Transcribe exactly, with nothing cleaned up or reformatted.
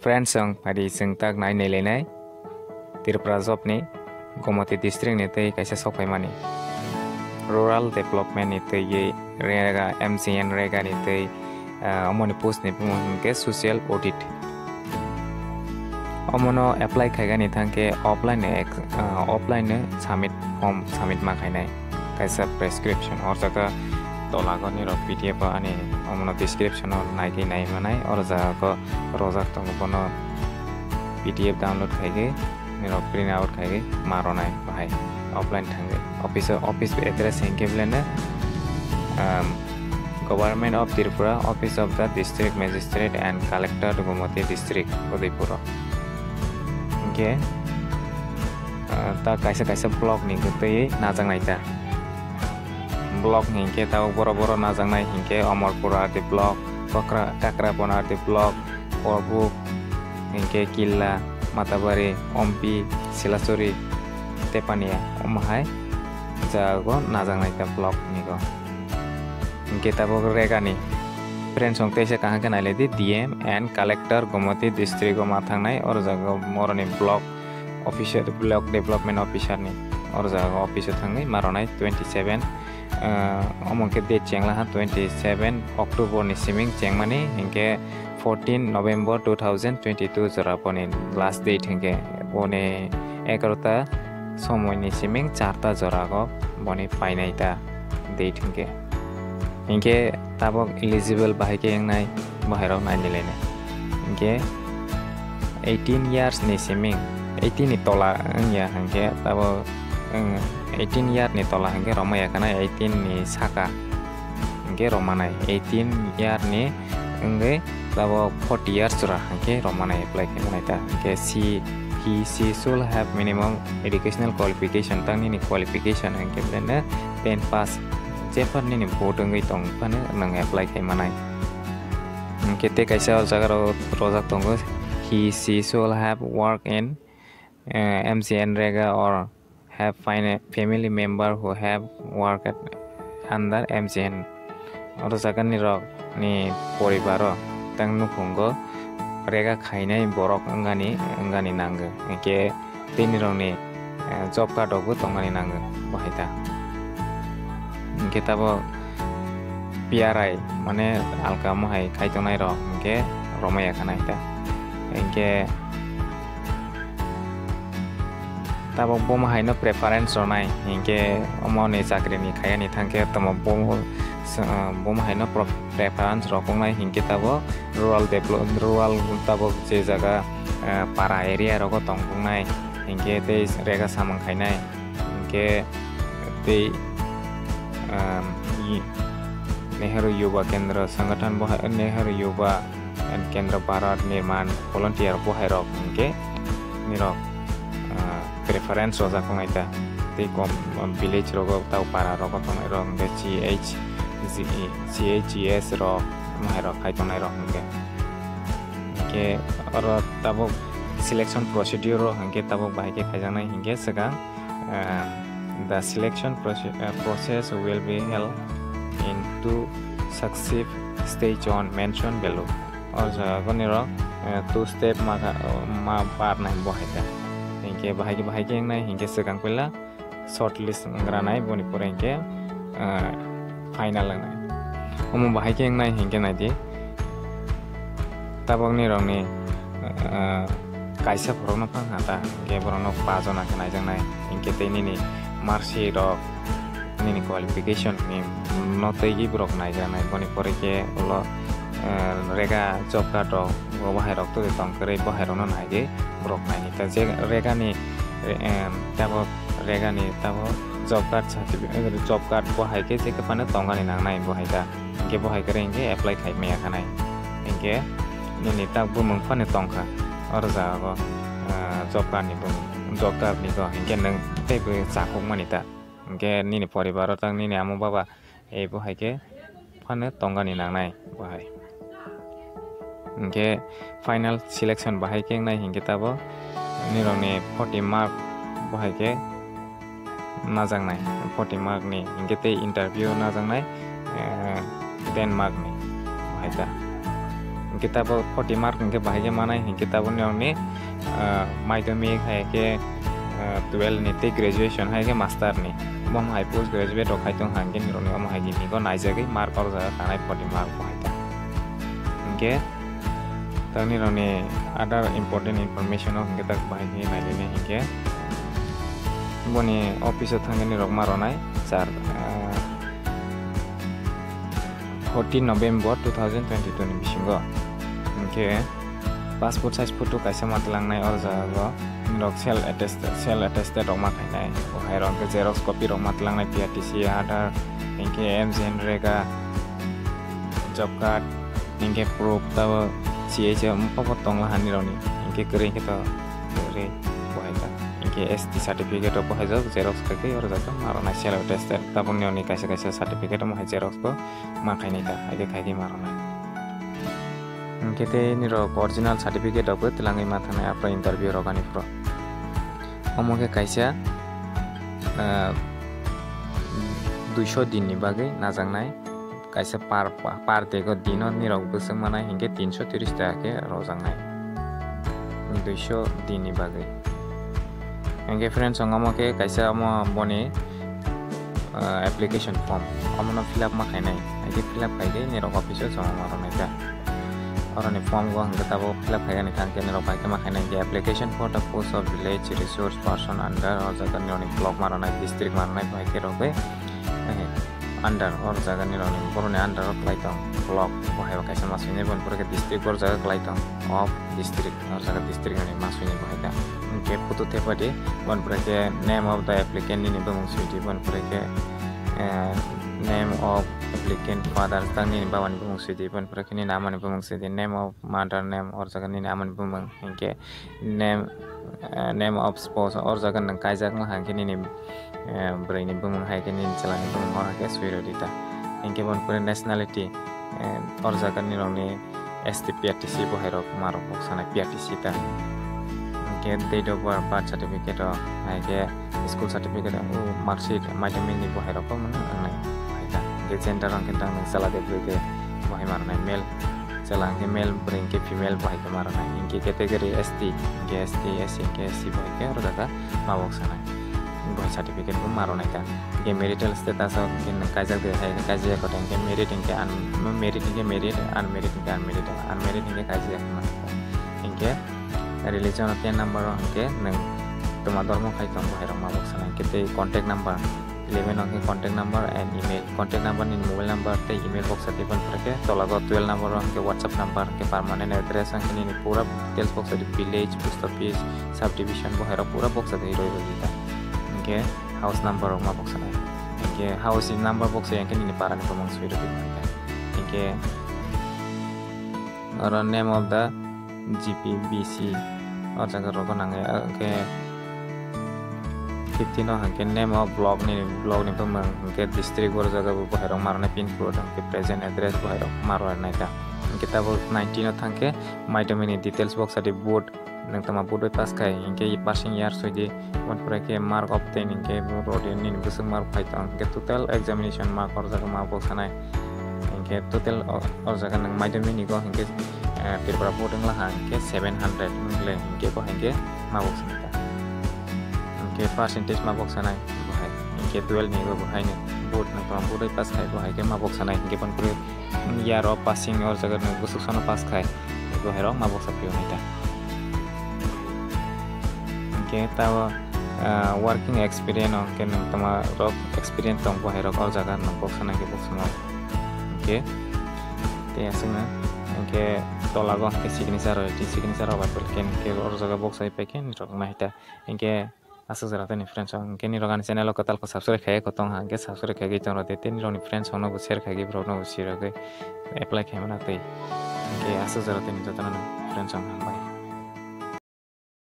Friends, chwng phaidi chwng tak nai nailainai Tripura job ni Gomati district ni tei kaisa sokphaimani rural development ni twi rega, M G N rega ni twi, ah, omoni post ni bumung hinkhe social audit. Omono apply khaigani thangkhe offline ni ex-, ah, offline ni submit form submit ma khainai kaisa prescription. Or jaga tolago nirok P D F o ani omono description o naigwi nai manai. Or jaga rojak tongo, bono P D F download khaigwi, nirok print out khaigwi ma rwnai bahai offline thangwi. Office o, office address hinkhe beleno, um, Government of Tripura, Office of the District Magistrate and Collector, Gomati District, Udaipur o. Hinkhe, uh, ta kaisa kaisa block ni twi najaknai ta. Block hinkhe tabuk boro boro najaknai hinkhe Amarpur R D block, Kakra-, Kakrapon R D block, Korbuk, hinkhe Killa, Matabari, Ompi, Silachari, Tepania, omo hai jago najaknai ta block nigo. Hinkhe tabuk regani friends, chwng teisa kaham khe nailai di, D M and Collector Gomati District o ma thangnai, oro jaga moroni block officer, block development officer ni oro jaga office o thangwi ma rwnai twenty seven, ah, omo khe date chengla ha twenty seven October ni siming chengmani, hinkhe fourteen November two thousand twenty two jora boni last date hinkhe, boni egarota somoi ni siming charta jora go boni painai ta date hinkhe. Hinkhe tabok eligible bahai khe wngnai, bahai rok nai nilai nai. Hinkhe eighteen years ni siming, eighteen ni tola wngya hinkhe tabok, wng, eighteen year ni tola hinkhe romaya kana eighteen ni saka hinkhe romanai, eighteen year ni wngwi tabok forty years jora hinkhe romani apply khe manai ta. Hinkhe si, he, she should have minimum educational qualification, tang nini qualification hinkhe belai no ten pass, jepar nini vote wngwi tong phano nwng apply khe manai. Hinkhe tei kaisa o jaga rok rojak tongo, he, she should have work in, eh, M G N rega or have find a family member who have worked under M G N. Oro jaga ni rok ni poribar o tang nukhungo rega khainai borok wngani, wngani nango. Hinkhe tei ni rok ni, eh, job card rok bo tongmani nango bahai ta. Hinkhe tabok P R I mane alka mohai khai tongnai rok hinkhe romaya khanai ta. Hinkhe tabok bomo haino preference rwnai, hinkhe omo ni chakri ni khayani thangkhe tamo bomo, bomo haino pro-, preference rok wngnai, hinkhe tabok rural develop-, rural tabok je jaga, eh, para area rogo tong wngnai, hinkhe tei rega samung khainai, hinkhe tei, um, i-, Nehru Yuva Kendra Sangathan bo hai, Nehru Yuva and Kendra Bharat Nirman volunteer bo hai rok hinkhe nirok, ah, preference rojak wngnai ta. Tei kom, um, village rogo tei para rogo tongnai rok hinkhe C H G, C H G S rok, omo hai rok khai tongnai rok hinkhe. Hinkhe oro tabok selection procedure rok hinkhe tabok bahai khe khaijaknai hinkhe swkang, ah, the selection proce-, ah, process will be held in two successive stage on mention below. O jaga nirok, eh, two step ma, ma barnai bo hai khe. Hinkhe bahai khe, bahai khe wngnai hinkhe swkang puila shortlist wngranai, boni pore hinkhe, eh, final wngnai. Omo bahai khe wngnai hinkhe naidi. Tabok nirokni, eh, kaisa borokno phang ha ta, hinkhe borokno pajona khe naijaknai, hinkhe tei nini marksheet rok, nini qualification ni no tei borok naijaknai, boni pore khe ulo, eh, rega job card rok, bo bahai rok tei tong kwrwi, bahai rokno naigwi borok naini ta. Je rega ni, eh, em, tabok rega ni tabok job card certificate, job card bo hai khe je khe phano tongani nangnai bo hai ta. Hinkhe bo hai khe hinkhe apply khai maya khanai. Hinkhe nini tak bumung phano tongkha. Oro jaga o, ah, job card ni bumung, job card ni bo hinkhe nwng teibo chakuk mani ta. Hinkhe nini poribar o tak nini amo baba, eh, bo hai khe phano tongani nangnai bo hai. Hinkhe final selection bahai khe wngnai hinkhe tabok nirokni forty mark bo hai khe najaknai, forty mark ni hinkhe tei interview najaknai, eh, ten mark ni bo hai ta. Hinkhe tabo forty mark hinkhe bahai khe manai, hinkhe tabo nirokni, ah, madhyamik hai khe, ah, twelve ni tei graduation hai khe master ni. Omo hai post graduate rok khai tong kha hinkhe nirokni omo hai khe nini go naijagwi mark o jaga kanai forty mark bo hai ta. Hinkhe tang nirokni other important information o hinkhe tak bahai khe nailainai hinkhe boni office o thangwi nirok ma rwnai char, ah, fourteen November two thousand twenty-two ni bisingo. Hinkhe passport size photo kaisa ma twlangnai o jaga o. Nirok self attested, self attested rok ma khainai. Bo hai rok hinkhe xerox copy rok ma twlangnai, P R T C, Aadhaar, hinkhe M G N rega, job card, hinkhe proof tabo C H M pobo tongla hani rokni. Hinkhe kwrwi hinkhe to kwrwi bo hai ta. Hinkhe S T certificate rok bo hai jak xerox khaikhe oro jak ma rwnai self attested. Tabukni oni kaisa kaisa certificate omo hai xerox bo ma khainai ta, haikhe khaikhe ma rwnai. Hinkhe tei nirok original certificate rok bo twlangwi ma thangnai aphuru interview rok ani phuru. Omo khe kaisa, ah, duiso din ni bagwi najaknai, kaisa per, per day o dino nirok bwswk manai hinkhe tinso tiris taka khe rojaknai, duiso din ni bagwi. Hinkhe friends, omo khe kaisa omo boni, ah, application form, omono fill up ma khainai, haikhe fill up khaikhe nirok office o joma ma rwnai ta. Oroni form go hinkhe tabuk fill up khaikhe ni thang khe nirok bai khe ma khainai hinkhe application for the post of village resource person under o jaga nirokni block ma rwnai, district ma rwnai, bai khe rok bai, eh, under o jaga nirokni borokni under o kwlai tong block bo hai bo kaisa ma swinai, boni pore khe district bo o jaga kwlai tong of district. O jaga district ni ma swinai bo hai ta. Hinkhe photo thepa di, boni pore khe name of the applicant nini bumung swi di, boni pore khe, eh, name of applicant father tang nini baba ni bumung swi di, boni pore khe nini ama ni bumung swi di, name of mother name o jaga nini ama ni bumung, hinkhe name, eh, name of spouse o jaga nwng kaijak ma hinkhe nini, eh, bwrwi ni bumung hai khe nini chwla ni bumung o hai khe swi rw di ta. Hinkhe boni pore nationality, eh, o jaga nirokni S T P R T C bo hai rok ma rok boksanai P R T C ta. Hinkhe date of birth, birth certificate rok, hai khe school certificate, o marksheet, madhyamik ni bo hai rok bo mano nangnai bo hai ta. Hinkhe gender rok hinkhe tang nwng chwla de bwrwi de bo hai ma rwnai male, chwla hinkhe male, bwrwi hinkhe female bo hai khe ma rwnai. Hinkhe category S T, hinkhe S T, S C, hinkhe S C bo hai khe oro jaga ma boksanai. Bo hai certificate bo ma rwnai ta. Hinkhe marital status o hinkhe nwng kaijak de hai khe kaijak ya kothai hinkhe married hinkhe un-, married hinkhe married, unmarried hinkhe unmarried, unmarried hinkhe kaijak ya kothai. Hinkhe religion o ten number o hinkhe nwng twma dormo khai tong bo hai rok ma boksanai. Hinkhe tei contact number, eleven o hinkhe contact number and email. Contact number nini mobile number tei email boksa di, boni pore khe tola go twelve number o hinkhe WhatsApp number, hinkhe permanent address, hinkhe nini pura details boksa di, village, post office, subdivision bo hai rok pura boksa di roi roi di ta. Hinkhe house number rok ma boksanai. Hinkhe house ni number boksa ya hinkhe nini para ni bumung swi rw di ta. Hinkhe oro name of the G P B C o jaga rogo nangnai, hinkhe fifteen o hinkhe name of block ni, block ni bumung, hinkhe district bo o jaga bo hai rok ma rwnai, pin code, hinkhe present address bo hai rok ma rwnai ta. Hinkhe tabuk nineteen o thang khe madhyamik ni details boksa di, board, nwng tama board bai pass khai, hinkhe passing year soi di, boni pore khe mark obtain, hinkhe bo rw di nini bwswk mark phai tong, hinkhe total examination mark o jaga ma boksanai. Hinkhe total o, o jaga nwng madhyamik ni go hinkhe, eh, Tripura board wngla ha hinkhe seven hundred wngkle hinkhe bo hinkhe ma boksanai ta. Hinkhe percentage ma boksanai bo hai. Hinkhe twelve ni go bo hai ni board nwng tama board bai pass khai bo hai khe ma boksanai hinkhe boni pore year o passing o jaga nwng bwswk sono pass khai bo hai rok ma boksa phiyok nai ta. Hinkhe tabo, ah, working experience o hinkhe nwng tama rok experience tong bo hai rok o jaga nwng boksanai khe boksanai. Hinkhe tei aswkno hinkhe tola go hinkhe signature rw di, signature rw bai pore khe hinkhe oro jaga boksa pai khe nini rok nai ta. Hinkhe aswk jora tei ni friends rok hinkhe nini rok ani channel o kwtal khe subscribe khai khe tong ha hinkhe subscribe khai khe tong rw di, tei nini rok ni friends rok no bo share khai khe borok no bo si rw khe apply khai mano tei. Hinkhe aswk jora tei ni joto no friends rok hambai.